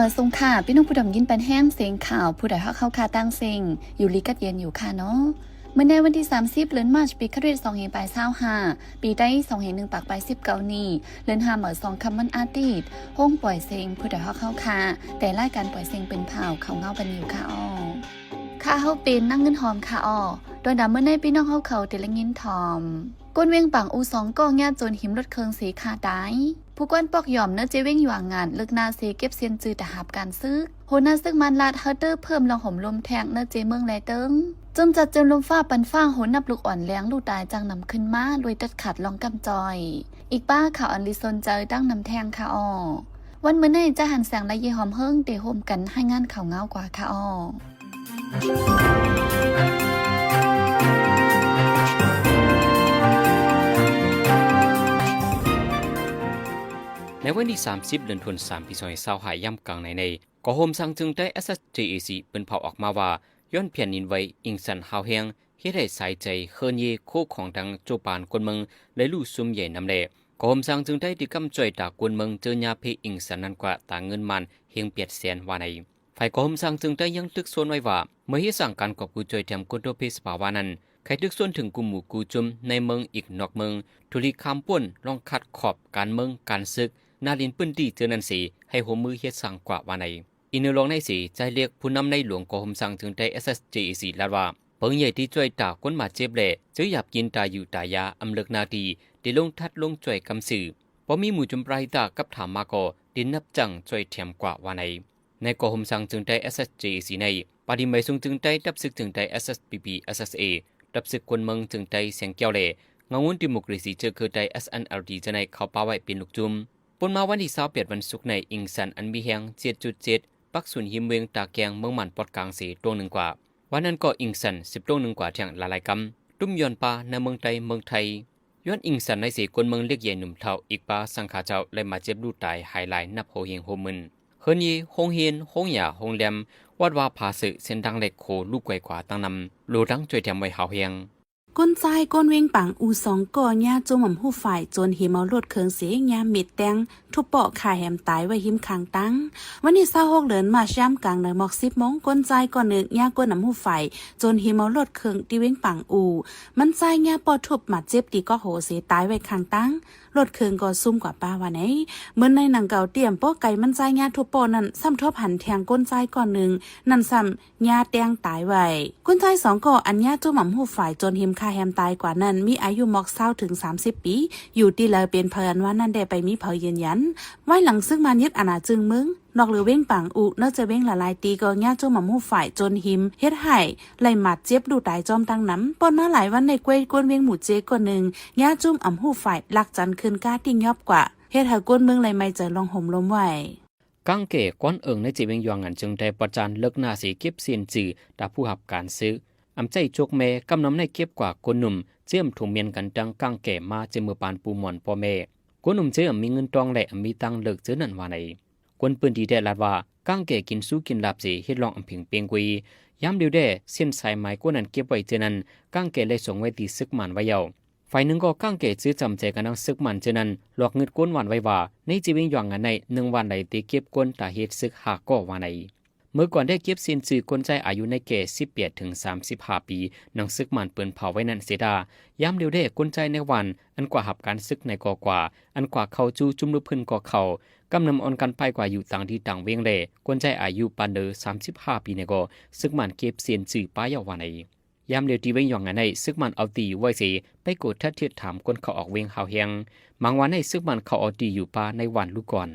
ສະບາຍດີຄ່ະ ພີ່ນ້ອງຜູ້ດຳຍິນປັນແຮງ ເສຍງຂ່າວຜູ້ໃດຮັກເຮົາຄ່າຕ່າງເສັງ ຢູ່ດີກັດເຢັນຢູ່ຄ່ະເນາະ. ມື້ໃນວັນທີສາມສິບ ເດືອນມາດ ປີຄະລິດສອງພັນປາຍຊາວຫ້າ ປີໄທສອງພັນໜຶ່ງປາຍສິບເກົ້ານີ້ ເດືອນຫ້າເໝີສອງຄ່ຳວັນອາທິດ ໂຮງປ່ອຍເສັງຜູ້ໃດຮັກເຮົາຄ່ະ ແຕ່ລາຍການປ່ອຍເສັງເປັນພາວເຂົ້າເງົາກັນຢູ່ຄ່ະອໍ. ຂ້າເຮົາເປັນນາງເງິນຫອມຄ່ະອໍ. ໂດຍນຳມື້ໃນພີ່ນ້ອງເຮົາເຂົາໄດ້ລະຍິນຖ່ອມ ຄົນວຽງປາງອູ່ສອງກໍ ຍາໂຈນຫິມລົດເຄື່ອງເສຍຂ້າຕາຍ. ຜູ້ກວານປອກຢອມໃນເຈວຽງຢວາງງານ ເລິກໜ້າເສຍເກັບເສັ້ນຈື່ຕາຮັບການຊຶກ. ຫົວໜ້າຊຶກມານລັດເຮີເຕີເພີ່ມລອງໂຫມລົມແທງໃນເຈເມືອງແລເຕີງ. ໂຈນຈັດໂຈນລົມຟ້າປັ່ນຟ້າງໂຫນນັບລູກອ່ອນແລງລູກຕາຍຈັ່ງນຳຂຶ້ນມາລວຍຕັດຂາດລອງກຳຈ່ອຍ. ອີກປ້າຂ່າວອັນລີສົນໃຈຕັ້ງນຳແທງຄ່ະອໍ. ວັນມື້ໃນຈະຫັນແສງ ແລະ ເຢຍຫອມເຮີງ ໄດ້ຮ່ວມກັນລາຍງານຂ່າວເງົາກວ່າຄ່ະອໍ. ໃນວັນທີສາມສິບ ເດືອນທັນວາ ປີສອງພັນຊາວຫ້າ ຍາມກາງໃນໃນ ກໍໂຮມສ້າງເຈີງໄຕ້ SSJAC ເພິ່ນເຜົາອອກມາວ່າ ຍ້ອນແຜ່ນດິນໄຫວອິງຊັນຮ້າວແຮງ ເຮັດໃຫ້ສາຍໃຈເຮີນເຢໂຄ້ຂອງທັງໂຈປານຄົນເມືອງ ແລະ ລູກຊຸມໃຫຍ່ນຳແລ. ກໍໂຮມສ້າງເຈີງໄຕ້ທີ່ກຳຈ່ອຍຕາຄົນເມືອງເຈີຍາເພອິງຊັນນັ້ນກວ່າຕາເງິນມານເຮງແປດແສນວ່າໃນ. ຝ່າຍກໍໂຮມສ້າງເຈີງໄຕ້ຍັງຕຶກຊວນໄວ້ວ່າ ເມື່ອເຮັດສ້າງການກອບກູ້ຊ່ວຍແຖມຄົນທົ່ວເພສະພາວະນັ້ນ ໃຫ້ຕຶກຊວນເຖິງຄູ່ໝູ່ຄູ່ຈຸມໃນເມືອງອີກນອກເມືອງ ທຸລິຂ້າມພົ້ນ ລອງຂັດຂອບການເມືອງການຊຶກ ນາລິນພື້ນທີ່ເທື່ອນັ້ນເສ ໃຫ້ຮ່ວມມືເຮັດສ້າງກວ່າວ່າໃນ. ອີກໃນລອງໃນເສ ໃຈເລັກ ຜູ້ນຳໃນຫຼວງກໍໂຮມສ້າງເຈີງໄຕ້ SSJAC ລາດວ່າ ເພິ່ນໃຫຍ່ທີ່ຊ່ວຍຕາຄົນບາດເຈັບ ແລະ ເຈີຢາບກິນຕາຢູ່ຕາຢາອຳເລິກໜ້າທີ່ ໄດ້ລົງທັດລົງຊ່ວຍກຳຊື່ ພໍມີໝູ່ຈຸມປາຮິຕາກັບຖາມມາກໍໄດ້ນັບຈ້າງຊ່ວຍແຖມກວ່າວ່າໃນ. ໃນກໍໂຮມສ້າງເຈີງໄຕ້ SSJAC ໃນ ປາດີໄມສູງເຈີງໄຕ້ ດັບຊຶກເຈີງໄຕ້ SSPP/SSA ດັບຊຶກຄົນເມືອງເຈີງໄຕ້ແສງແກ້ວ ແລະ ເງົາງຸນດີໂມຄຣາຊີເຈີເຄືອໄຕ້ SNLD ຈະໄດ້ເຂົ້າປ່າໄວ້ເປັນລູກຈຸມ. ປົນມາວັນທີຊາວແປດ ວັນສຸກໃນ ອິງຊັນອັນມີແຮງເຈັດຈຸດເຈັດ ປັກສູນຫິມວຽງຕາແກງເມືອງມ່ານປອດກາງເສຕົງໜຶ່ງກວ່າ. ວ່ານັ້ນກໍອິງຊັນສິບຕົງໜຶ່ງກວ່າແທ່ງຫຼາຍໆກຳ ຕຸ້ມຍ້ອນປາໃນເມືອງໄຕ້ເມືອງໄທ. ຍ້ອນອິງຊັນໃນເສ ຄົນເມືອງເລັກໃຫຍ່ໜຸ່ມເຖົ້າ ອີກປາສັງຂາເຈົ້າ ແລະ ບາດເຈັບລູກຕາຍຫາຍຫຼາຍນັບໂຫເຮງໂຫມື່ນ. ເຮືອນເຢ ໂຮງຮຽນ ໂຮງຢາ ໂຮງແຮມ ວັດວາຜາເສີ ເສັ້ນທາງແລກໂຄ ລູກໄກວກວ່າຕັ້ງນຳ ໂລທັງຊ່ວຍແຖມໄວ້ຮາວແຮງ. ຄົນຊາຍຄົນວຽງປາງອູ່ສອງກໍ ຍາຈຸ້ມຫຳຫູ່ຝ້າຍ ໂຈນຫິມເອົາລົດເຄື່ອງເສ ຍາມມິດແຕ່ງ ທຸບເປາະຂ້າແຮມຕາຍໄວ້ຮິມຂ້າງທາງ. ວັນທີຊາວຫົກ ເດືອນມາດ ຍາມກາງໃນໝອກສິບໂມງ ຄົນຊາຍກໍໜຶ່ງ ຍາກົນຫຳຫູ່ຝ້າຍ ໂຈນຫິມເອົາລົດເຄື່ອງທີ່ວຽງປາງອູ່ ມັນຊາຍຍາເປາະທຸບບາດເຈັບທີ່ກອກໂຫເສຕາຍໄວ້ຂ້າງທາງ ລົດເຄື່ອງກໍຊຸມກວ່າປ່າວ່າໃນ. ເໝິນໃນໜັງເກົ່າຕຽມເປາະໄກ່ມັນຊາຍຍາທຸບເປາະນັ້ນ ຊ້ຳທົບຫັນແທງຄົນຊາຍກໍໜຶ່ງ ນັ້ນຊ້ຳ ຍາແຕ່ງຕາຍໄວ້. ຄົນຊາຍສອງກໍ ອັນຍາຈຸ້ມຫຳຫູ່ຝ້າຍ ໂຈນຫິມຂ້າແຮມຕາຍກວ່ານັ້ນ ມີອາຍຸໝອກຊາວເຖິງສາມສິບປີ ຢູ່ທີ່ໃດເປັນໃຜ ອັນວ່ານັ້ນແດ່ ໄປມີໃຜຢືນຢັນ. ວາຍຫຼັງຊຶກມານຍຶດອານາຈຶງເມືອງ ນອກເຫຼືອວຽງປາງອູ່ ໃນເຈວຽງຫຼາຍໆຕີກໍ ຍາຈຸ້ມຫຳຫູ່ຝ້າຍ ໂຈນຫິມເຮັດໃຫ້ໄດ້ບາດເຈັບລູກຕາຍຈ້ອມຕັ້ງນຳ. ປ່ອນມາຫຼາຍວັນໃນ ກວຍຄົນວຽງໝູ່ເຈ ຄົນໜຶ່ງ ຍາຈຸ້ມຫຳຫູ່ຝ້າຍ ລັກຈັນຂຶ້ນກ້າຕິຫຍອບກວ່າ ເຮັດໃຫ້ຄົນເມືອງໄດ້ໄໝ້ໃຈລອງໂຫມລົມໄວ້. ກາງແກ່ ກວານເອີງໃນເຈວຽງຢວາງງານເຈີງໄຕ້ປອດຈານ ເລິກໜ້າເສ ເກັບເສັ້ນຈື່ຕາຜູ້ຮັບການຊຶກ ອຳໃຈຈົກແມ່ ກຳນຳໃນເກັບກວ່າຄົນໜຸ່ມ ເຈີມຖົງມຽນກັນຕັ້ງກາງແກ່ມາເຈີເມືອປານປູ່ໝອນພໍ່ແມ່ ຄົນໜຸ່ມເຈີອຳມີເງິນຕອງ ແລະ ອຳມີທາງເລືອກເຈີນັ້ນວ່າໃນ. ຄົນພື້ນທີ່ໄດ້ລາດວ່າ ກາງແກ່ກິນຊູກິນລາບເສ ເຮັດລອງອຳເພັງເປັງກຸຍ ຍາມດຽວແດ່ ເສັ້ນສາຍໝາຍກົນນັ້ນເກັບໄວ້ເທື່ອນັ້ນ ກາງແກ່ໄດ້ສົ່ງໄວ້ທີ່ຊຶກມານໄວ້ແລ້ວ. ຝ່າຍໜຶ່ງກໍກາງແກ່ຊື້ຈຳໃຈກັນທັງຊຶກມານເທື່ອນັ້ນ ຫຼອກງຶດຄົນຫວານໄວ້ວ່າ ໃນເຈວຽງຢວາງງານໃນ ໜຶ່ງຫວານໃດເຕເກັບຄົນຕາເຮັດຊຶກຫ້າກໍຫວານໃນ. ເມື່ອກ່ອນໄດ້ເກັບເສັ້ນຊື່ຄົນຊາຍອາຍຸໃນແກ່ສິບແປດເຖິງສາມສິບຫ້າປີ ໜັງຊຶກມານເປີນເຜົາໄວ້ນັ້ນເສດາ ຍາມດຽວແດ່ຄົນຊາຍໃນຫວານ ອັນກວ່າຮັບການຊຶກໃນກໍກວ່າ ອັນກວ່າເຂົ້າສູ່ຈຸ້ມລຸກພື້ນກໍເຂົ້າ ກຳນຳອ່ອນກັນໄປກວ່າຢູ່ຕ່າງທີ່ຕ່າງວຽງແລ ຄົນຊາຍອາຍຸປານເດີສາມສິບຫ້າປີໃນກໍ ຊຶກມານເກັບເສັ້ນຊື່ປ້າຍເຍົາຫວານໃນ. ຍາມດຽວທີ່ວຽງຢວາງງານໃນ ຊຶກມານເອົາທີ່ຢູ່ໄວ້ເສ ໄປກວດທັດທຽບຖາມຄົນເຂົ້າອອກວຽງຮາວແຮງ ບາງວັນໃນຊຶກມານເຂົ້າເອົາທີ່ຢູ່ປ່າໃນຫວານລູກກ່ອນ.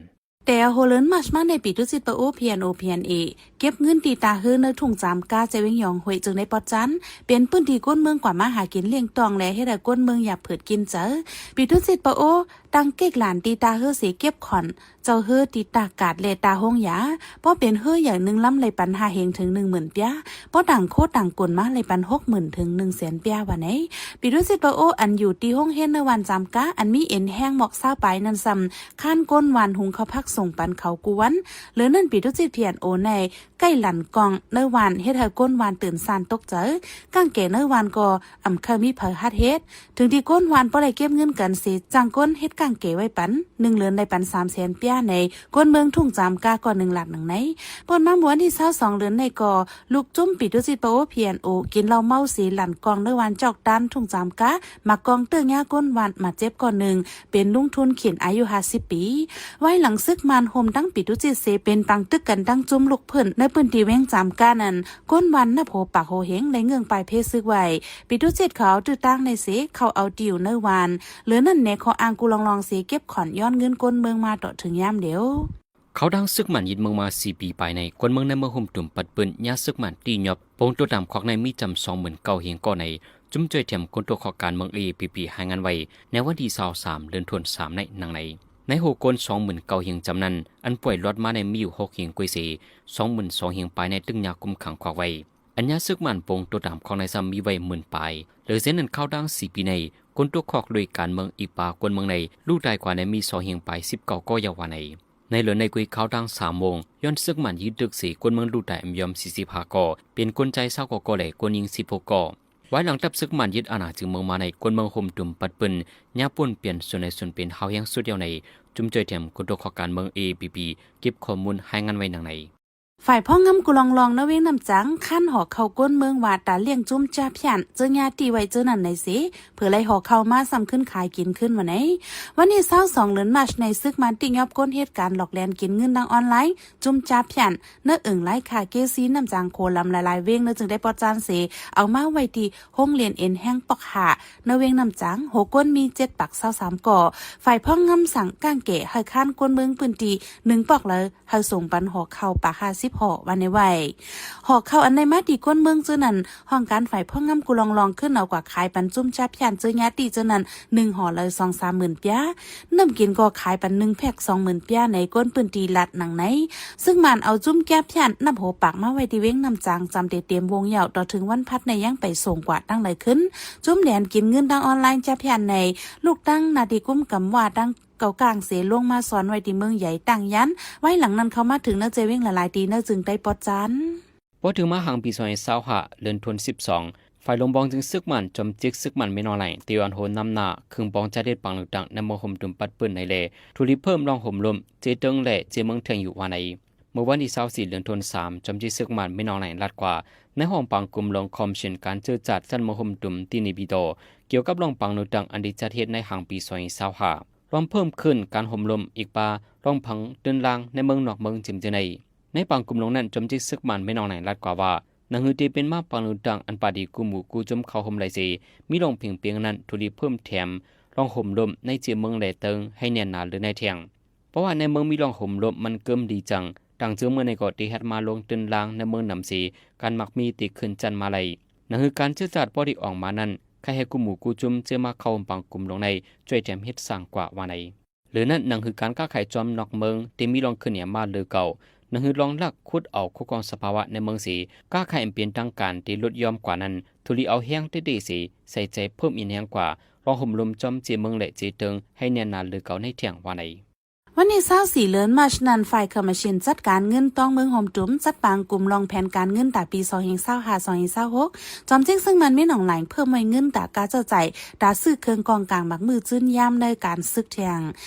ແຕ່ຫົວເດືອນມາດມາໃນ ປີຕຸດຈີດປະໂອ ພີເອັນໂອ ພີເອັນເອ ເກັບເງິນທີ່ຕາເຮີເນີທຸງຈາມກາ ເຈວຽງຢອງຫ້ວຍ ຈຶ່ງໄດ້ປອດຈັນ ເປັນພື້ນທີ່ຄົນເມືອງກວ່າມາຫາກິນລ້ຽງຕ້ອງ ແລະ ເຮັດໃຫ້ຄົນເມືອງຢາກຜືດກິນເຈີ. ປີຕຸດຈີດປະໂອ ຕັ້ງເກັກຫຼານທີ່ຕາເຮີເສເກັບຂອນ ເຈົ້າເຮີທີ່ຕາກາດ ແລະ ຕາໂຮງຢາ ພໍເປັນເຮີໃຫຍ່ໜຶ່ງລຳໄດ້ປັນຫ້າເຮງເຖິງໜຶ່ງໝື່ນປຽ ພໍຕ່າງໂຄຕ່າງກົນມາໄດ້ປັນຫົກໝື່ນເຖິງໜຶ່ງແສນປຽວ່າໃນ. ປີຕຸດຈີດປະໂອ ອັນຢູ່ທີ່ໂຮງຮຽນໃນຫວານຈາມກາ ອັນມີເອັນແຮງໝອກຊາວປາຍນັ້ນຊ້ຳ ຄ້ານຄົນຫວານຫຸງເຂົ້າຜັກສົ່ງປັນເຂົາກູ່ວັນ. ເຫຼືອນັ້ນ ປີຕຸດຈີດ ພີເອັນໂອ ໃນໃກ້ລານກ້ອງໃນຫວານ ເຮັດໃຫ້ຄົນຫວານຕື່ນສານຕົກໃຈ ກາງແກ່ໃນຫວານກໍອຳເຄີຍມີໃຜຮັດເຮັດ ເຖິງທີ່ຄົນຫວານບໍ່ໄດ້ເກັບເງິນກັນເສ ຈ້າງຄົນເຮັດ ກາງແກໄວ້ປັນ ໜຶ່ງເດືອນໄດ້ປັນສາມແສນປຽໃນ ກົນເມືອງທຸງຈາມກາ ກໍໜຶ່ງລາດໜຶ່ງໃນ. ປົນມາເມື່ອວັນທີຊາວສອງເດືອນໃນກໍ ລູກຈຸ້ມປີຕຸຈິດປະໂອ ພີເອັນໂອ ກິນເຫຼົ້າເມົາເສ ຫຼັນກອງໃນວານຈອກຕານ ທຸງຈາມກາ ໝາກກອງເຕີຍຍາກົ້ນວານ ບາດເຈັບກໍໜຶ່ງ ເປັນລຸງທຸນຂິນ ອາຍຸຫ້າສິບປີ. ວາຍຫຼັງເສິກມານໂຮມທັງປີຕຸຈິດເສ ເປັນປາງຕຶກກັນທັງຈຸ້ມລູກເພິ່ນ ໃນພື້ນທີ່ແວງຈາມການັ້ນ ກົ້ນວານນັບໂຫປາກໂຫເຮັງ ໄດ້ເງື່ອງປ້າຍເພເສິກໄວ້. ປີຕຸຈິດເຂົາເອົາຕື້ຕ່າງໃນເສ ເຂົາເອົາຕິວໃນວານ ເຫຼືອນັ້ນແນຂໍ້ອ້າງກູລອງລອງເສ ເກັບຂອນຍ້ອນເງິນກົ້ນເມືອງມາເທາະເຖິງຍາມດຽວ. ເຂົ້າດັ່ງເສິກມານຍຶດເມືອງມາສີ່ປີປາຍໃນ ກົ້ນເມືອງໃນເມືອງໂຮມຕຸມປັດປືນ ຍາເສິກມານຕິຍອບ ໂປງໂຕຕາມຄອກໃນມີຈຳສອງໝື່ນເກົ້າເຮງກໍໃນ ຈຸ້ມຈ່ອຍແຖມຄົ້ນຕົວະເຄາະການເມືອງ ເອ ເອ ປີ ປີ ລາຍງານໄວ້ໃນວັນທີຊາວສາມເດືອນທັນວາ ສາມໃນ ດັ່ງໃນ. ໃນຫົວໂກນສອງໝື່ນເກົ້າເຮງຈຳນັ້ນ ອັນປ່ວຍລອດມາໃນມີຢູ່ຫົກເຮງກວ່າເສ ສອງໝື່ນສອງເຮງປາຍໃນຕຶກຍາຄຸມຂັງຄອກໄວ້. ອັນຍາເສິກມານໂປງໂຕຕາມຄອກໃນຊ້ຳມີໄວ້ໝື່ນປາຍ. ເຫຼືອເຊັ່ນນັ້ນ ເຂົ້າດັ່ງສີ່ປີໃນ ຄົ້ນຕົວະເຄາະໂດຍການເມືອງອີກປາ ກົ້ນເມືອງໃນ ລູກຕາຍກວ່າໃນມີສອງເຮງປາຍສິບເກົ້າກໍຢ່າວ່າໃນ. ໃນເຫຼືອໃນກຸຍເຂົ້າດັ່ງສາມໂມງ ຍ້ອນເສິກມານຍຶດຕຶກເສ ກົ້ນເມືອງລູກຕາຍອຳຍອມສີ່ສິບຫ້າກໍ ເປັນຄົນຊາຍຊາວເກົ້າກໍ ແລະ ຄົນຍິງສິບຫົກກໍ. ວາຍຫຼັງທັບເສິກມານຍຶດອານາເຖິງເມືອງມາໃນ ກົ້ນເມືອງໂຮມຕຸມປັດປືນ ຍາປົນປ່ຽນສ່ວນໃນສ່ວນເປັນ ຫ້າວແຮງສຸດດຽວໃນ ຈຸ້ມຈ່ອຍແຖມຄົ້ນຕົວະເຄາະການເມືອງ ເອ ເອ ປີ ປີ ເກັບຂໍ້ມູນລາຍງານໄວ້ດັ່ງໃນ. ຝ່າຍພອກງຳກູລອງລອງໃນວຽງນ້ຳຈາງ ຄ້ານຫໍເຂົ້າກົ້ນເມືອງວ່າ ຕາລ້ຽງຈຸ້ມຈາພຽນ ເຈີຍາຕິໄວ້ເຈີນັ້ນໃນເສ ເຜີໄລ່ຫໍເຂົ້າມາຊ້ຳຂຶ້ນຂາຍກິນຄືນວ່າໃນ. ວັນທີຊາວສອງເດືອນມາດໃນ ເສິກມານຕິຍອບຄົ້ນເຫດການຫຼອກແລ່ນກິນເງິນທາງອອນລາຍ ຈຸ້ມຈາພຽນ ໃນເອີ່ງລາຍຄ້າເກຊີ ນ້ຳຈາງໂຂລຳຫຼາຍໆວຽງ ໃນຈຶ່ງໄດ້ປອດຈານເສ ເອົາມາໄວ້ທີ່ໂຮງລຽນເອັນແຮງປອກຫ້າ ໃນວຽງນ້ຳຈາງ ຫົວໂກນມີເຈັດປາກຊາວສາມກໍ. ຝ່າຍພອກງຳສັ່ງກາງແກໃຫ້ຄ້ານກົ້ນເມືອງພື້ນທີ່ໜຶ່ງປອກລະ ໃຫ້ສົ່ງປັນຫໍເຂົ້າປາກຫ້າສິບຫໍວ່າໃນໄວ້. ຫໍເຂົ້າອັນໄດ້ມາທີ່ກົ້ນເມືອງເຈີນັ້ນ ຫ້ອງການຝ່າຍພອກງຳກູລອງລອງຂຶ້ນເອົາກວ່າຂາຍປັນຈຸ້ມຈາພຽນເຈີຍາຕິເຈີນັ້ນ ໜຶ່ງຫໍລະສອງສາມໝື່ນປຽ. ນ້ຳກິນກໍຂາຍປັນໜຶ່ງແພັກສອງໝື່ນປຽໃນ ກົ້ນພື້ນທີ່ລາດໜັງໃນ. ເຊິ່ງມານເອົາຈຸ້ມຈາພຽນນັບຫົວປາກມາໄວ້ທີ່ວຽງນ້ຳຈາງ ຈຳເຕັມວົງຍາວ ຕໍ່ເຖິງວັນພັດໃນຍັງໄປສົ່ງກວ່າຕັ້ງຫຼາຍຂຶ້ນ. ຈຸ້ມແລ່ນກິນເງິນທາງອອນລາຍຈາພຽນໃນ ລູກຕັ້ງໜ້າທີ່ກຸມກຳວ່າຕັ້ງ ເກົາກາງເສ ລົງມາຊອນໄວ້ທີ່ເມືອງໃຫຍ່ ຕັ້ງຢ້ານ. ວາຍຫຼັງນັ້ນເຂົ້າມາເຖິງໃນເຈວຽງຫຼາຍໆທີ່ໃນຈຶ່ງໄດ້ປອດຈານ. ພໍເຖິງມາຫາງປີສອງພັນຊາວຫ້າ ເດືອນທັນວາສິບສອງ ຝ່າຍຫຼວງບອງຈຶ່ງເສິກມານ ຈອມຈິກເສິກມານແມ່ນ້ອງແຫຼງ ຕິວອັນໂຮນນຳໜ້າ ເຄິ່ງປອງຈາເດັດປາງເລືອກຕັ້ງ ໃນເມືອງໂຮມຕຸມປັດປືນໃນແລ ທຸລີເພີ່ມລອງໂຮມລົມ ເຈເຕີງ ແລະ ເຈເມືອງແທງຢູ່ວ່າໃນ. ເມື່ອວັນທີຊາວສີ່ ເດືອນທັນວາສາມ ຈອມຈິກເສິກມານແມ່ນ້ອງແຫຼງລາດກວ່າ ໃນຫ້ອງປາງກຸ່ມລອງຄອມມິດຊັນການເຈີດຈັດຊັ້ນເມືອງໂຮມຕຸມ ຕີນີບີໂຕ ກ່ຽວກັບລອງປາງເລືອກຕັ້ງ ອັນໄດ້ຈັດເຮັດໃນຫາງປີສອງພັນຊາວຫ້າ ລອງເພີ່ມຂຶ້ນການໂຮມລົມອີກປາ ລອງພັງຕື່ນລາງໃນເມືອງນອກເມືອງຈິມເຈີໄນ. ໃນປາງກຸ່ມລົງນັ້ນ ຈອມຈິກເສິກມານແມ່ນ້ອງແຫຼງລາດກວ່າວ່າ ໜັງຫືອທີ່ເປັນມາປາງເລືອກຕັ້ງ ອັນປາດີຄູ່ໝູ່ຄູ່ຈຸ້ມເຂົ້າໂຮມໄດ້ເສ ມີລອງເພງປຽງນັ້ນ ທຸລີເພີ່ມແຖມລອງໂຮມລົມໃນເຈເມືອງ ແລະ ເຕີງໃຫ້ແໜ້ນໜາເລີຍໃນແທ່ງ. ເພາະວ່າໃນເມືອງມີລອງໂຮມລົມມັນເກີມດີຈັ່ງ ຕ່າງເຈີເມືອງໃນກໍຕິຮັດມາລອງຕື່ນລາງໃນເມືອງນຳເສ ການໝາກມີຕິຂຶ້ນຈັນມາໄລ່. ໜັງຫືອການເຈີຈັດບໍ່ໄດ້ອອກມານັ້ນ ໃຄໃຫ້ຄູ່ໝູ່ຄູ່ຈຸ້ມເຈີມາເຂົ້າຮ່ວມປາງກຸ່ມລົງໃນ ຊ່ວຍແຖມເຮັດສ້າງກວ່າວ່າໃນ. ເຫຼືອນັ້ນ ໜັງຫືອການຄ້າຂາຍຈອມນອກເມືອງທີ່ມີລອງຂຶ້ນແຮງມາເລີເກົ່າ ໜັງຫືອລອງລັກຂຸດເອົາຄູຄອງສະພາວະໃນເມືອງເສ ຄ້າຂາຍອັນເປັນທາງການທີ່ຫຼຸດຢ່ອມກວ່ານັ້ນ ທຸລີເອົາແຮງເຕະເຕະເສ ໃສ່ໃຈເພີ່ມອີກແຮງກວ່າ ລອງໂຮມລົມຈອມເຈເມືອງ ແລະ ເຈເຕີງໃຫ້ແໜ້ນໜາເລີເກົ່າໃນແທ່ງວ່າໃນ. ວັນທີຊາວສີ່ ເດືອນມາດນັ້ນ ຝ່າຍຄອມມິດຊັນຈັດການເງິນຕ້ອງເມືອງໂຮມຕຸມ ຈັດປາງກຸ່ມລອງແຜນການເງິນຕາປີສອງພັນຊາວຫ້າ ສອງພັນຊາວຫົກ ຈອມຈິກເຊິ່ງມັນມີໜອງຫຼາຍເພີ່ມໄວ້ເງິນຕາກາໃຊ້ຈ່າຍ ຕາຊື້ເຄື່ອງກອງກາງໝາກມືຈືນຍາມໃນການສຶກແທ່ງ.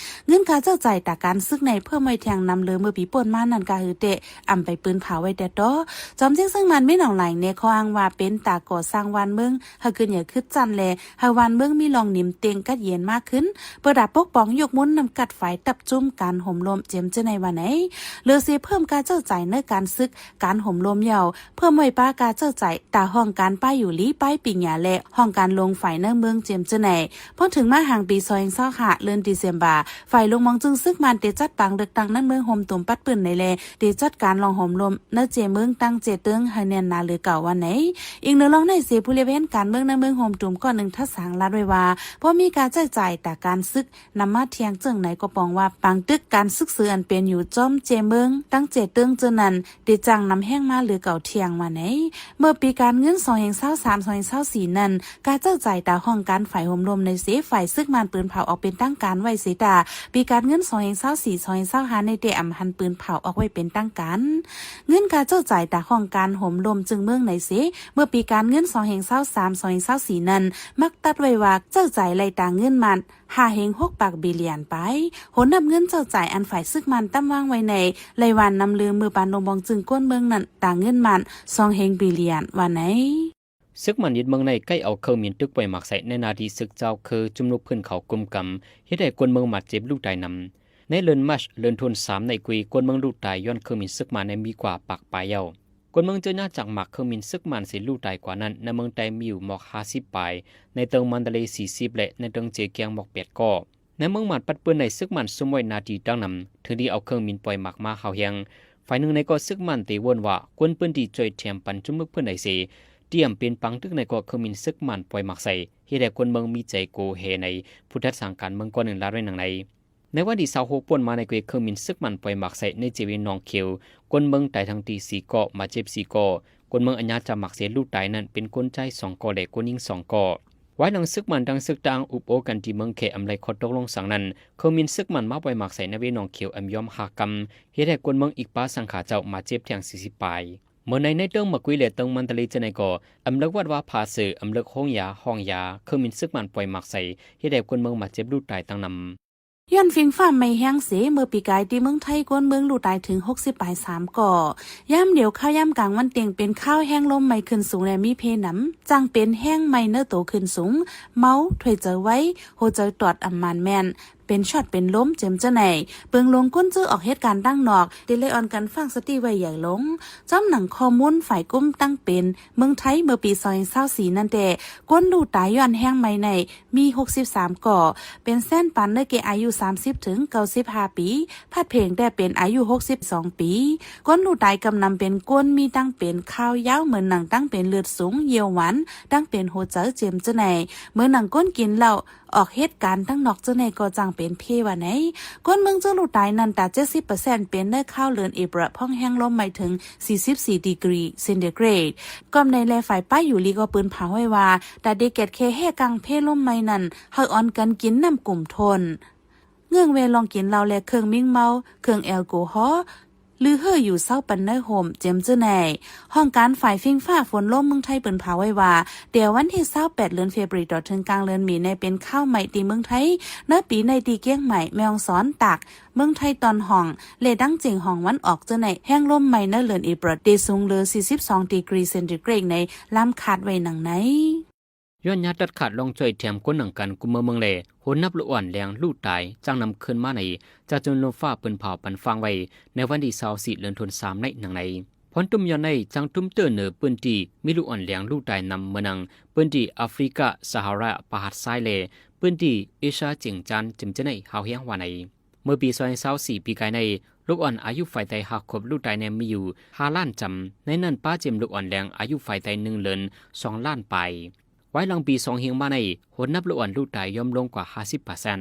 ເງິນກາໃຊ້ຈ່າຍຕາການສຶກໃນເພີ່ມໄວ້ແທ່ງນຳເລີເມື່ອປີປົນມານັ້ນກະຫືອແຕ່ອຳໄປປືນເຜົາໄວ້ແຕ່ຕໍ່. ຈອມຈິກເຊິ່ງມັນມີໜອງຫຼາຍແນຂໍ້ອ້າງວ່າເປັນຕາກໍ່ສ້າງວານເມືອງ ໃຫ້ຂຶ້ນໃຫຍ່ຂຶ້ນຈັນ ແລະ ໃຫ້ວານເມືອງມີລອງໜິມເຕັງກັດເຢັນມາກຂຶ້ນ ເພື່ອຕາປົກປ້ອງຍົກມູນນຳກັດຝ່າຍຕັບຈຸ້ມການໂຮມລົມເຈີມເຈີໃນວ່າໃນ. ເຫຼືອເສເພີ່ມກາໃຊ້ຈ່າຍໃນການສຶກ ການໂຮມລົມເຍົາ ເພີ່ມໄວ້ປາກາໃຊ້ຈ່າຍຕາຫ້ອງການປ້າຍຢູ່ຫຼີ ປ້າຍປີຍາ ແລະ ຫ້ອງການຫຼວງຝ່າຍໃນເມືອງເຈີມເຈີໃນ. ພໍເຖິງມາຫາງປີສອງພັນຊາວຫ້າ ເດືອນດີເຊັມບາ ຝ່າຍຫຼວງມອງຈຶ່ງຊຶກມານເຕຈັດປາງເລືອກຕັ້ງໃນເມືອງໂຮມຕຸມປັດປືນໃນແລ ເຕຈັດການລອງໂຮມລົມໃນເຈເມືອງຕັ້ງເຈເຕີງໃຫ້ແໜ້ນໜາເຫຼືອເກົ່າວ່າໃນ. ອີງເໜືອລອງໃນເສ ຜູ້ລຽບແຮນການເມືອງໃນເມືອງໂຮມຕຸມກ້ອນໜຶ່ງທັດສາງລາດໄວ້ວ່າ ພໍມີກາໃຊ້ຈ່າຍຕາການຊຶກ ນຳມາທ່ຽງເຈີ່ງໃນກໍປອງວ່າ ປາງຕຶກການຊຶກເສີອັນເປັນຢູ່ຈອມເຈເມືອງ ຕັ້ງເຈເຕີງເຈີນັ້ນ ໄດ້ຈ້າງນຳແຮງມາເຫຼືອເກົ່າທ່ຽງວ່າໃນ. ເມື່ອປີການເງິນສອງພັນຊາວສາມ ສອງພັນຊາວສີ່ນັ້ນ ກາໃຊ້ຈ່າຍຕາຫ້ອງການຝ່າຍໂຮມລົມໃນເສ ຝ່າຍຊຶກມານປືນເຜົາອອກເປັນທາງການໄວ້ເສຕາ ປີການເງິນສອງພັນຊາວສີ່ ສອງພັນຊາວຫ້າໃນແຕ່ອຳຫັນປືນເຜົາອອກໄວ້ເປັນທາງການ. ເງິນກາໃຊ້ຈ່າຍຕາຫ້ອງການໂຮມລົມເຈີເມືອງໃນເສ ເມື່ອປີການເງິນສອງພັນຊາວສາມ ສອງພັນຊາວສີ່ນັ້ນ ມັກຕັດໄວ້ວ່າໃຊ້ຈ່າຍໄລ່ຕາເງິນມາດ ຫ້າເຮັງຫົກປາກບິລຽນປາຍ. ໂຫນນັບເງິນເຈົ້າຈ່າຍອັນຝ່າຍຊຶກມ້ານຕຳວາງໄວ້ໃນລາຍວັນນຳລືມ ເມື່ອປານລົງບອງຈຶ່ງກວນເມືອງນັ້ນ ຕາເງິນມ້ານສອງເຮັງບິລຽນວ່າໃນ. ຊຶກມ້ານຍຶດເມືອງໃນ ໃກ້ເອົາເຄື່ອງບິນຕຶກປ່ອຍໝາກໃສ່ໃນໜ້າທີ່ຊຶກເຈົ້າຄື ຈຸ່ມລຸກພື້ນເຂົາກຸມກຳ ເຮັດໃຫ້ກວນເມືອງບາດເຈັບລູກຕາຍນຳ. ໃນເດືອນມາດ ເດືອນໂທນສາມໃນ ກຸຍກວນເມືອງລູກຕາຍຍ້ອນເຄື່ອງບິນຊຶກມ້ານໃນມີກວ່າປາກປາຍແລ້ວ. ກວນເມືອງເຈີຍາດຈາກໝາກເຄື່ອງບິນຊຶກມ້ານເສຍລູກຕາຍກວ່ານັ້ນ ໃນເມືອງໃຕ້ມີຢູ່ໝອກຫ້າສິບປາຍ, ໃນເຕີງມັນດາເລສີ່ສິບ ແລະ ໃນເຕີງເຈກຽງໝອກແປດກໍ. ໃນເມືອງມາດປັດປືນໃນ ຊຶກມ້ານຊຸມໄວ້ໜ້າທີ່ຕັ້ງນຳ, ເຖິງທີ່ເອົາເຄື່ອງບິນປ່ອຍໝາກມາຫ້າວແຮງ. ຝ່າຍໜຶ່ງໃນກໍຊຶກມ້ານເຕະວົນວ່າ ກວນພື້ນທີ່ຊ່ວຍແຖມປັນຈຸ່ມລຸກພື້ນໃດເສ, ຕຽມປີນປັງຕຶກໃນກໍເຄື່ອງບິນຊຶກມ້ານປ່ອຍໝາກໃສ່, ເຮັດໃຫ້ກວນເມືອງມີໃຈໂກເຮໃນ. ຜູ້ຈັດສ້າງການເມືອງກ່ອນໜຶ່ງລາວໄວ້ດັ່ງໃນ. ໃນວັນທີຊາວຫົກ ປ່ວນມາໃນ ເກວດເຄື່ອງບິນຊຶກມ້ານປ່ອຍໝາກໃສ່ໃນເຈເວໜອງຂຽວ, ຄົນເມືອງຕາຍທັງທີສີ່ກໍ, ບາດເຈັບສີ່ກໍ. ຄົນເມືອງອັນຍາຈາກໝາກເສຍລູກຕາຍນັ້ນເປັນຄົນຊາຍສອງກໍ ແລະ ຄົນຍິງສອງກໍ. ວາຍຫຼັງຊຶກມ້ານທັງຊຶກຕາງອຸບໂອ້ກັນທີ່ເມືອງແຂອຳໄລຂໍ້ຕົກລົງສັງນັ້ນ, ເຄື່ອງບິນຊຶກມ້ານມາປ່ອຍໝາກໃສ່ໃນເວໜອງຂຽວອຳຍອມຫ້າກຳ, ເຮັດໃຫ້ຄົນເມືອງອີກປາສັງຂາເຈົ້າບາດເຈັບແທງສີ່ສິບປາຍ. ເມື່ອໃນ ໃນເຕີງໝາກກຸຍ ແລະ ເຕີງມັນຕາເລເຈົ້າໃນກໍ, ອຳເລິກວັດວາຜາເສີ, ອຳເລິກໂຮງຢາ, ຫ້ອງຢາ, ເຄື່ອງບິນຊຶກມ້ານປ່ອຍໝາກໃສ່, ເຮັດໃຫ້ຄົນເມືອງບາດເຈັບລູກຕາຍຕັ້ງນຳ. ຍ້ອນຝີງຟ້າໄໝແຮງເສ, ເມື່ອປີກາຍທີ່ເມືອງໄທ ກວນເມືອງລູກຕາຍເຖິງຫົກສິບປາຍສາມກໍ. ຍາມດຽວ ຄາວຍາມກາງວັນເຕັງເປັນຄາວແຮງລົມໄໝຂຶ້ນສູງ ແລະ ມີເພນຳ, ຈັ່ງເປັນແຮງໄໝເນີໂຕຂຶ້ນສູງ, ເມົາ, ຖ້ວຍເຈີໄວ, ຫົວເຈີຕອດອຳມານແມ່ນ, ເປັນຊັອດເປັນລົມ, ເຈັມຈະໄນ. ເປິງລົງຄົນຈື່ອອກເຮັດການດ້າງນອກ, ເດໄລອອນກັນຝາກສະຕິໄວ້ໃຫຍ່ລົງ. ຈອມໜັງຂໍ້ມູນຝ່າຍກຸ້ມຕັ້ງເປັນ ເມືອງໄທ ເມື່ອປີສອງພັນຊາວສີ່ນັ້ນແຕ່, ຄົນລູກຕາຍຍ້ອນແຮງໄໝໃນ ມີຫົກສິບສາມກໍ, ເປັນແສນປານເນີແກ່ອາຍຸສາມສິບເຖິງເກົ້າສິບຫ້າປີ, ພັດເພງແຕ່ເປັນອາຍຸຫົກສິບສອງປີ. ຄົນລູກຕາຍກຳນຳເປັນຄົນມີຕັ້ງເປັນຄາວຍາວ, ເໝືອນໜັງຕັ້ງເປັນເລືອດສູງ, ຢ້ຽວຫວານ, ຕັ້ງເປັນຫົວເຈີ, ເຈັມຈະໄນ, ເໝືອນໜັງຄົນກິນເຫຼົ້າ, ອອກເຮັດການທາງນອກເຈົ້າໃນກໍຈັ່ງເປັນເພວ່າໃນ. ຄົນເມືອງເຈີລູກຕາຍນັ້ນຕາເຈັດສິບເປີເຊັນເປັນໃນຄາວເດືອນເອເປຣ ພ້ອມແຮງລົມໄໝເຖິງສີ່ສິບສີ່ດີກຣີເຊັນຕີເກຣດ. ກອມໃນແລຝ່າຍປ້າຍຢູ່ລີກໍປືນຜາໄວ້ວ່າ ຕາເດແກດແຄ່ແຮ່ກາງເພລົມໄໝນັ້ນ ໃຫ້ອອນກັນກິນນ້ຳກຸມທົນ. ເງື່ອງແວ່ລອງກິນເຫຼົ້າ ແລະ ເຄື່ອງມີເມົາ, ເຄື່ອງແອລກໍຮໍ, ຫຼື ເຮີຢູ່ເຊົາປັນເນີໂຮມ, ເຈັມຈະໄນ. ຫ້ອງການຝ່າຍຝີງຟ້າຝົນລົມເມືອງໄທເປີນຜາໄວ້ວ່າ ແຕ່ວັນທີຊາວແປດເດືອນເຟບຣາຣີຕໍ່ເຖິງກາງເດືອນເມໃນເປັນຄາວໄໝທີ່ເມືອງໄທ, ໃນປີໃນທີ່ກຽງໃໝ່, ແມ່ຮ່ອງສອນ, ຕາກ, ເມືອງໄທຕອນຮ່ອງ ແລະ ດັງເຈີງຮ່ອງວັນອອກເຈົ້າໃນ ແຮງລົມໄໝໃນເດືອນເອເປຣເດສູງເຫຼືອສີ່ສິບສອງດີກຣີເຊັນຕີເກຣດໃນລຳຄາດໄວ້ດັ່ງໃນ. ຍ້ອນຍາດຕັດຂາດລອງຊ່ວຍແຖມຄົນໜັງກັນກຸມເມືອງ ແລະ ໂຫນນັບລູກອ່ອນແລງລູກຕາຍ ຈາກນຳຄືນມາໃນ ຈາກຈຸ່ມລົມຟ້າເປີນເຜົາປັນຟາງໄວ້ ໃນວັນທີຊາວສີ່ເດືອນທັນວາ ສາມໃນໜັງໃນ. ພອນຕຸ້ມຍ້ອນໃນຈາງຕຸ້ມເຕີເໜີພື້ນທີ່ມີລູກອ່ອນແລງລູກຕາຍນຳເມືອງໜັງ ພື້ນທີ່ອາຟຣິກາ ຊາຮາຣາ ປະຫາດຊາຍ ແລະ ພື້ນທີ່ເອຊຽເຈັງຈານ ເຈັມຈະໄນ ຮາວແຮງວ່າໃນ. ເມື່ອປີສອງພັນຊາວສີ່ ປີກາຍໃນ ລູກອ່ອນອາຍຸໄຟໃຕ້ຫ້າຂວບລູກຕາຍແນມມີຢູ່ຫ້າລ້ານຈຳ, ໃນນັ້ນປະເຈັມລູກອ່ອນແລງອາຍຸໄຟໃຕ້ໜຶ່ງເດືອນສອງລ້ານປາຍ. ວາຍຫຼັງປີສອງເຮງມາໃນ ໂຫນນັບລູກອ່ອນລູກຕາຍຍ່ອມລົງກວ່າຫ້າສິບເປີເຊັນ.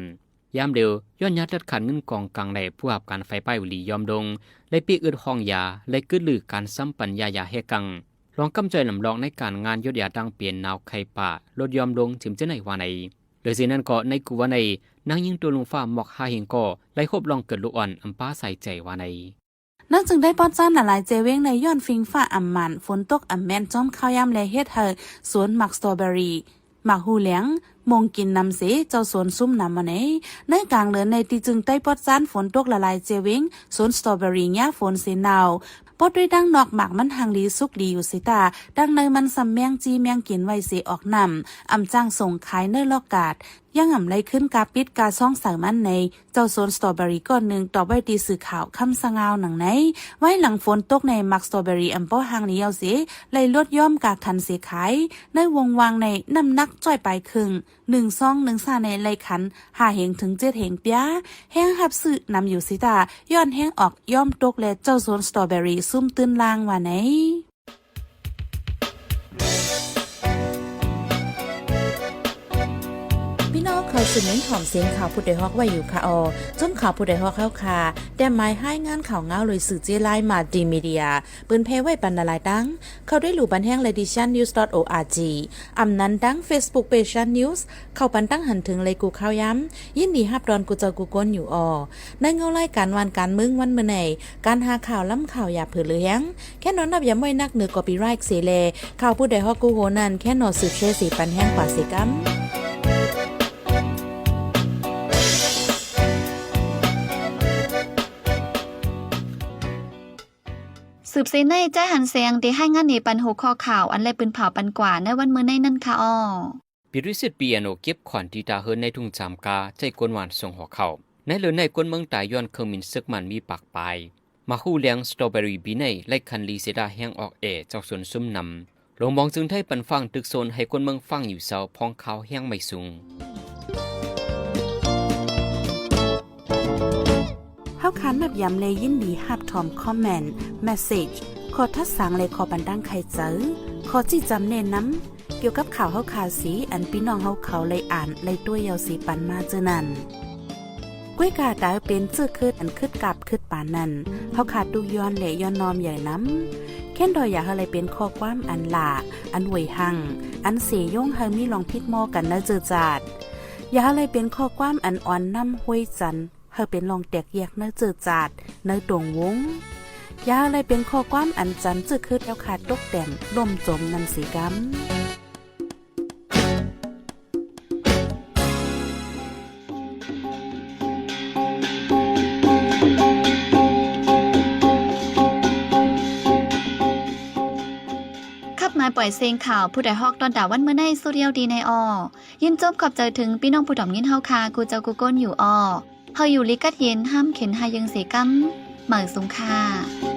ຍາມດຽວ ຍ້ອນຍາດຕັດຂາດເງິນກອງກາງ ແລະ ຜູ້ຮັບການໄຟຟ້າຢູ່ລີຍ່ອມລົງ ແລະ ປີກອຶດຫ້ອງຢາ ແລະ ກຶດລືການຊຳປັນຢາຢາແຮກກັງ ລອງກຳຈ່ອຍລຳລອກໃນການງານຢົດຢາຕ່າງເປັນໜາວໄຂ່ປາ ລົດຍ່ອມລົງ ເຈັມຈະໄນ ວ່າໃນ. ເຫຼືອສິ່ງນັ້ນກໍໃນກຸວາໃນ ນາງຍິງໂຕລຸງຟ້າໝອກຫ້າເຮງກໍໄລ່ຮົບລອງເກີດລູກອ່ອນອຳປາສາຍໃຈວ່າໃນ. ນາງຈຶ່ງໄດ້ປອດຈ້ານຫຼາຍໆແຈເວງໃນຍ້ອນຟິງຟ້າອຳມານ, ຝົນຕົກອຳແມ່ນຈອມຄາວຍາມ ແລະ ເຮັດໃຫ້ສວນໝາກສະຕໍເບີຣີ, ໝາກຫູຫຼຽງ, ມົງກິນນຳເສ, ເຈົ້າສວນຊຸມນຳມາໃນ. ໃນກາງເດືອນໃນທີ່ຈຶ່ງໄດ້ປອດຈ້ານຝົນຕົກຫຼາຍໆແຈເວງ, ສວນສະຕໍເບີຣີຫຍ້າຝົນເສເນົ່າ. ປອດດ້ວຍດັ່ງນອກໝາກມັນຮັ່ງດີສຸກດີຢູ່ເສຕາ, ດັ່ງໃນມັນຊຳແມງຈີ່ແມງກິນໄວ້ເສອອກນ້ຳ, ອຳຈ້າງສົ່ງຂາຍໃນລອກກາດ. ຍັງອຳໄລ່ຂຶ້ນກາປິດກາຊອງໃສ່ມັນໃນ ເຈົ້າສວນສະຕໍເບີຣີກ້ອນໜຶ່ງຕອບໄວ້ທີ່ສື່ຂ່າວຄຳສະຫງ່າວໜັງໃນ. ໄວ້ຫຼັງຝົນຕົກໃນໝາກສະຕໍເບີຣີອຳບໍ່ຮັ່ງດີເອົາເສ ໄລ່ລົດຍ່ອມກາຂັນເສຂາຍ. ໃນວົງວ່າງໃນນ້ຳໜັກຈ້ອຍປາຍເຄິ່ງ, ໜຶ່ງຊອງໜຶ່ງຊາໃນໄລ່ຂັນຫ້າເຮງເຖິງເຈັດເຮງປຽ, ແຮງຮັບຊື້ນຳຢູ່ເສຕາ, ຍ້ອນແຮງອອກຍ່ອມຕົກ ແລະ ເຈົ້າສວນສະຕໍເບີຣີຊຸມຕື່ນລ່າງວ່າໃນ. ພີ່ນ້ອງເຂົ້າສູ່ເມັນຫອມເສັງຂ່າວຜູ້ດອຍຮອກໄວ້ຢູ່ຄະອໍ. ຈຸ້ມຂ່າວຜູ້ດອຍຮອກເຮົາຄະ ແຕ້ມໝາຍຮາຍງານຂ່າວງາວໂດຍສື່ເຈ້ລາຍ Multimedia ເປີນແຜ່ໄວ້ປັນຫຼາຍໆຕັ້ງ. ເຂົ້າດ້ວຍຫຼູ່ບັນແຮງ Ladyshan.org ອຳນັ້ນຕັ້ງ Facebook Page Shan News ເຂົ້າປັນຕັ້ງຫັນເຖິງໄລກູ່ຂ່າວຍາມ. ຍິນດີຮັບດອນກູ່ເຈົ້າກູ່ຄົນຢູ່ອໍ. ໃນເງົາລາຍການບ້ານການເມືອງວັນມື້ໃນ ການຫາຂ່າວລ້ຳຂ່າວຢ່າເຜີເຫຼືອແຮງ. ແຄ່ນອນນັບຢາມໄວ້ນັກເໜືອ copyright ເສແລ, ຂ່າວຜູ້ດອຍຮອກກູ່ໂຮນັ້ນ ແຄ່ນອນສືບແຊເສປັນແຮງກວ່າເສກຳ. ເຊັ່ນໃນ ຈາຍ ຫັນແສງ ໄດ້ລາຍງານໃຫ້ປັນຫົວຂໍ້ຂ່າວ ອັນໄດ້ປຶ້ນເຜົາປັນກວ່າໃນວັນມື້ໃນນັ້ນຄ່ະອໍ້. ປິດວິສິດ ບີເອັນໂອ ເກັບຂວັນທີ່ທ່າເຮືອນໃນທຸງຈາມກາ ໃຈກົນຫວານສົ່ງຫໍ່ເຂົ້າ. ໃນເດືອນໃນ ຄົນເມືອງຕາຍຍ້ອນເຄື່ອງບິນເຊືອກມັນມີປາກປາຍ. ໝາກຮູ້ແລງ ສະຕໍເບີຣີ ປີໃນໄລ່ຄັນລີເຊດາແຮງອອກແອ ຈາກສວນຊຸມນຳ. ໂລງມອງເຊິ່ງໄທປັນຟາງຕຶກໂຊນໃຫ້ຄົນເມືອງຟັງຢູ່ເຊົາ ພອງຂ່າວແຮງໄໝສູງ. ເຮົາຂານນັບຢາມ ແລະ ຍິນດີຮັບຖອມຄອມເມັນ, ເມສເຊຈ, ຂໍ້ທັດສາງ ແລະ ຂໍ້ບັນດາງໄຄເຈີ, ຂໍ້ຊີ້ຈຳແນະນຳ ກ່ຽວກັບຂ່າວເຮົາຄາສີ ອັນພີ່ນ້ອງເຮົາເຂົາໄດ້ອ່ານໄດ້ຕົວະເຍົາສີປັນມາເຈີນັ້ນ. ກ້ວຍກາຕາເປັນເຈີຄຶດອັນຄຶດກັບຄຶດປານນັ້ນ ເຮົາຄາຕຸກຍ້ອນ ແລະ ຍ້ອນນ້ອມໃຫຍ່ນຳ. ແຄ້ນດອຍຢາກເຮົາໄດ້ເປັນຂໍ້ຄວາມອັນຫຼ້າ, ອັນຫວຍຮັ່ງ, ອັນເສຍົງໃຫ້ມີລອງຜິດມໍກັນໃນເຈີຈາດ. ຢາກເຮົາໄດ້ເປັນຂໍ້ຄວາມອັນອ່ອນນ້ຳຫ້ວຍຈັນ ເຮົາເປັນລອງແຕກແຍກໃນເຈີຈາດ, ໃນຕົງວົງ. ຢ່າເຮົາໄດ້ເປັນຂໍ້ຄວາມອັນຈັນເຈີຄຶດແລ້ວຂາດຕົກແຕ່ງລົ້ມຈົມນັ້ນເສຍກຳ. ຂັບມາປ່ອຍເສັງຂ່າວ ຜູ້ໃດຮອກຕ້ອນຕາວັນມື້ໃນສຸດດຽວດີໃນອໍ້. ຍິນຊົມຂອບໃຈເຖິງພີ່ນ້ອງຜູ້ຖອມຍິນເຮົາຄາ ກູເຈົ້າກູກົນຢູ່ອໍ້. ເຮົາຢູ່ລີກັດເຢັນ ຫ້າມເຂັນຫາຍເຢິງເສກຳ ໝາຍສູງຄ່າ.